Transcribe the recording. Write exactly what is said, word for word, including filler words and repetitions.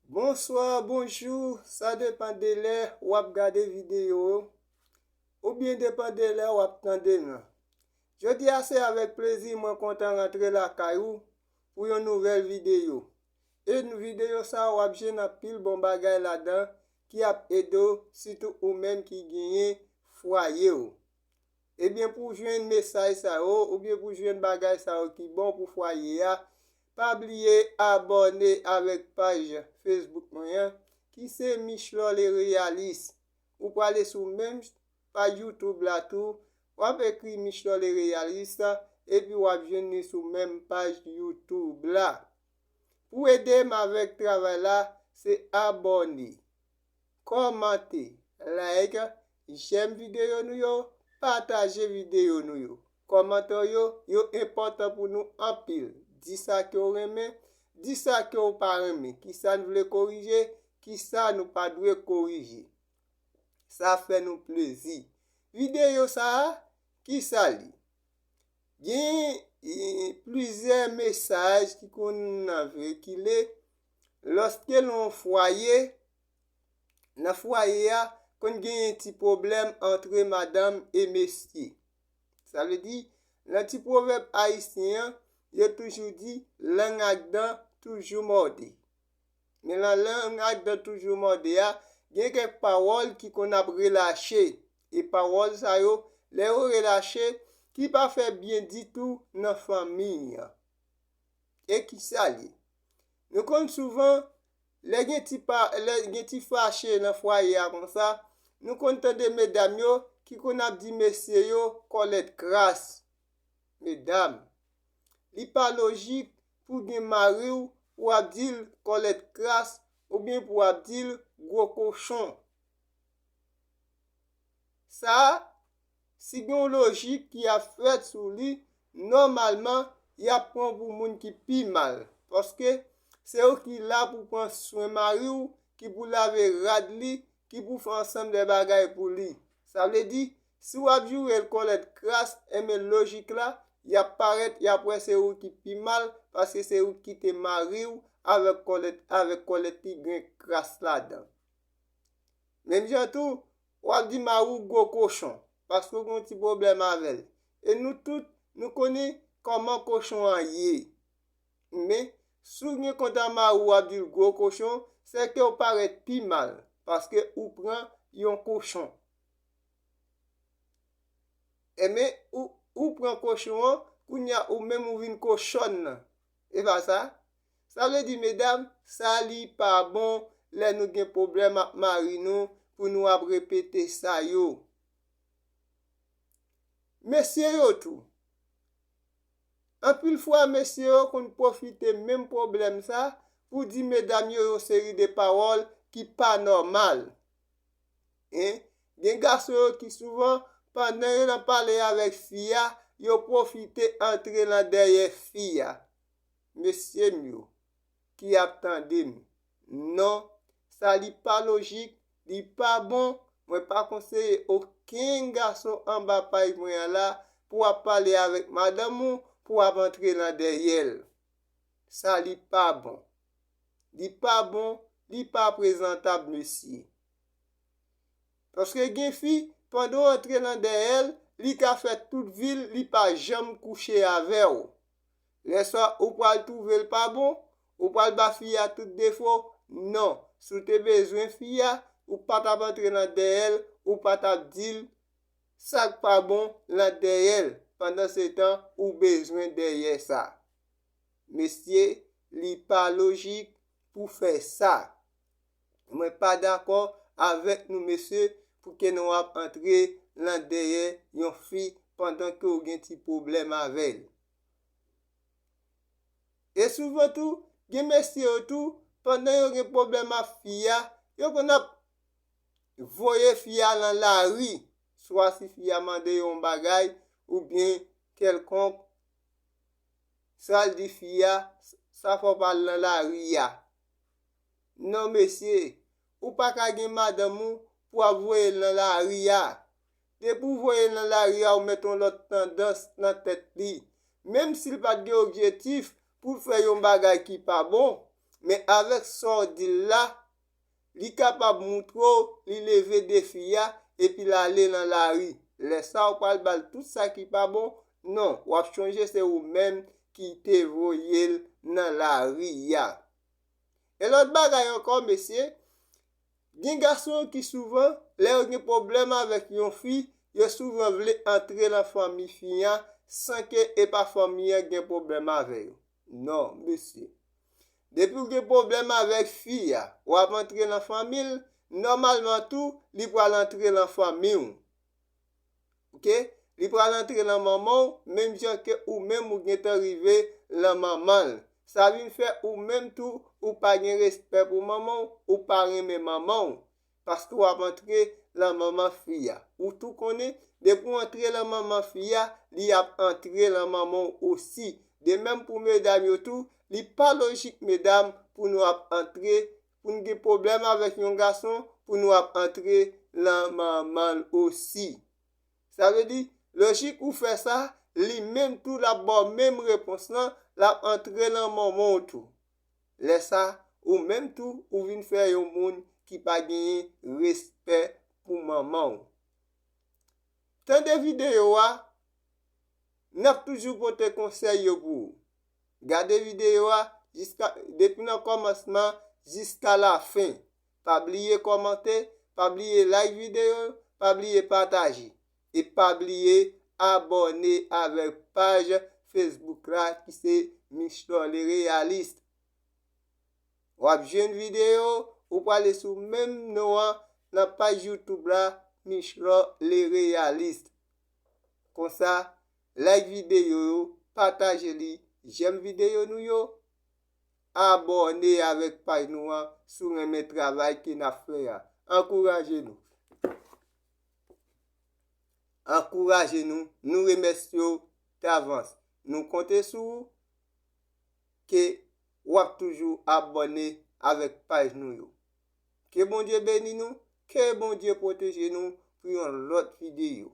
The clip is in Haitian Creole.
Bonswa, bonjou, sa depann de lè w ap gade videyo yo, oubyen depann de lè w ap tande m lan. Jodi a se avèk plezi mwen kontan rantre lakay ou pou yon nouvèl videyo. E videyo sa a w ap jwenn anpil bon bagay ladan ki ap ede w, sitou ou menm ki genyen fwaye w. Ebyen, pou w jwenn mesaj sa yo, oubyen pou w jwenn bagay sa yo ki bon pou fwaye a, pa bliye abòne avèk paj Facebook mwen an, ki se Michlor le Réaliste. Ou prale sou menm paj YouTube la tou, w ap ekri Michlor le Réaliste, epi w ap jwenn li sou menm paj YouTube la. Pou ede m avèk travay la, se abòne, kòmante, like, jèm videyo nou yo, pataje videyo nou yo. Kòmantè yo, yo enpòtan pou nou anpil. Di sa ke w renmen, di sa ke w pa renmen. Kisa n vle korije, kisa nou pa dwe korije. Sa fè nou plezi. Videyo sa a, kisa li? Gen, e, plizyè mesaj ki konn vekile lòske nan yon fwaye, nan fwaye a, konn genyen ti pwoblèm antre madanm e mesye. Sa vle di, nan ti pwovèb ayisyen an, yo toujou di, lang ak dan toujou mòde. Men nan lang ak dan toujou mòde a, gen kèk pawòl ki konn ap relache. E pawòl sa yo, lè yo relache, ki pa fè byen ditou nan fanmi an. E kisa l ye? Nou konn souvan, lè gen ti pa, lè gen ti fache nan fwaye a konsa, nou konn tande medam yo ki konn ap di mesye yo kòlèt kras. Medam, li pa lojik pou gen mari w, w ap di l kòlèt kras, oubyen pou w ap di l gwo kochon. Sa a, si gen yon lojik ki ap fèt sou li, nòmalman, y ap pran w pou moun ki pi mal. Paske se ou ki la pou pran swen mari w, ki pou lave rad li, ki pou fè ansanm de bagay pou li. Sa vle di, si w ap joure l kòlèt kras, enben lojik la, y ap parèt, y ap wè se ou ki pi mal, paske se ou ki kite mari w avèk kòlèt, avèk kòlèt ki gen kras ladan. Menm jan tou, w ap di mari w gwo kochon, paske w gen yon ti pwoblèm avè l. E nou tout, nou konnen kòman kochon an ye. Men, si w gen kont a mari w, w ap di l gwo kochon, se ke w parèt pi mal, paske ou pran yon kochon. Enben, ou, ou pran kochon an, kounye a ou menm ou vin kochòn nan. E pa sa? Sa vle di, medam, sa li pa bon lè nou gen pwoblèm ak mari nou pou nou ap repete sa yo. Mesye yo tou. Anpil fwa, mesye yo konn pwofite menm pwoblèm sa pou di medam yo yon seri de pawòl ki pa nòmal. En, gen gason yo ki souvan, pandan yo nan pale avèk fi a, yo pwofite antre nan dèyè fi a. Mesye m yo, ki ap tande m, non, sa li pa lojik, li pa bon, mwen pa konseye okenn gason anba paj mwen an la pou w ap pale avèk madanm ou, pou w ap antre nan dèyè l. Sa li pa bon. Li pa bon, li pa prezantab, mesye. Paske gen fi, pandan w antre nan dèyè l, li ka fè tout vi l, li pa janm kouche avè w. Lèswa ou pral twouve l pa bon, ou pral ba fi a tout defo, non. Si w te bezwen fi a, ou pa t ap antre nan dèyè l, ou pa t ap di l sa k pa bon nan dèyè l. Pandansetan, ou bezwen dèyè sa. Mesye, li pa lojik pou fè sa. Mwen pa dakò avèk nou, mesye, pou ke nou ap antre nan dèyè yon fi pandan ke w gen ti pwoblèm avè l. E souvan tou, gen mesye yo tou, pandan yo gen pwoblèm ak fi a, yo konn ap voye fi a nan lari, swa si fi a mande yo yon bagay, oubyen kèlkonk, sa l di fi a, sa fè w pa al nan lari a. Non, mesye, ou pa ka gen madanm ou pou w ap voye l nan lari a. Depi w voye l nan lari a, ou mete yon lòt tandans nan tèt li. Menm si l pa t gen objektif pou l fè yon bagay ki pa bon, Men avèk sa w di l la, li kapab moutre w li leve defi a epi l ale nan lari. Lè sa a, ou pral ba l tout sa ki pa bon? Non, w ap chonje se ou menm ki te voye l nan lari a. E lòt bagay ankò, mesye, gen gason ki souvan, lè yo gen pwoblèm avèk yon fi, yo souvan vle antre nan fanmi fi a san ke e pa fanmi an gen pwoblèm avè yo. Non, mesye. Depi w gen pwoblèm avèk fi a, w ap antre nan fanmi l, nòmalman tou, li pral antre nan fanmi w. Oke? Li pral antre nan manman w, menm jan ke ou menm ou gentan rive nan manman l. Sa vin fè ou menm tou, ou pa gen respè pou manman w, ou pa renmen manman w. Paske w ap antre nan manman fi a. Ou tou konnen, depi w antre nan manman fi a, li ap antre nan manman w osi. De menm pou medam yo tou, li pa lojik medam pou nou ap antre, pou n gen pwoblèm avèk yon gason, pou nou ap antre nan manman l osi. Sa vle di, lojik ou fè sa, li menm tou l ap ba w menm repons lan, l ap antre nan manman w tou. Lè sa, ou menm tou, ou vin fè yon moun ki pa genyen respè pou manman w. Tande videyo a, n ap toujou pote konsèy yo pou ou. Gade videyo a jiska, depi nan kòmansman jiska lafen. Pa bliye kòmante, pa bliye like videyo, pa bliye pataje. E pa bliye abòne avèk paj Facebook la ki se Michlor Le Réaliste. W ap jwenn videyo, ou prale sou menm non an nan paj YouTube la, Michlor Le Réaliste. Konsa, like videyo yo, pataje li, jèm videyo nou yo, abòne avèk paj nou an si w renmen travay ke n ap fè a. Ankouraje nou. Ankouraje nou, nou remèsye w davans. Nou konte sou ou ke w ap toujou abòne avèk paj nou yo. Ke Bondye beni nou, ke Bondye pwoteje nou pou yon lòt videyo.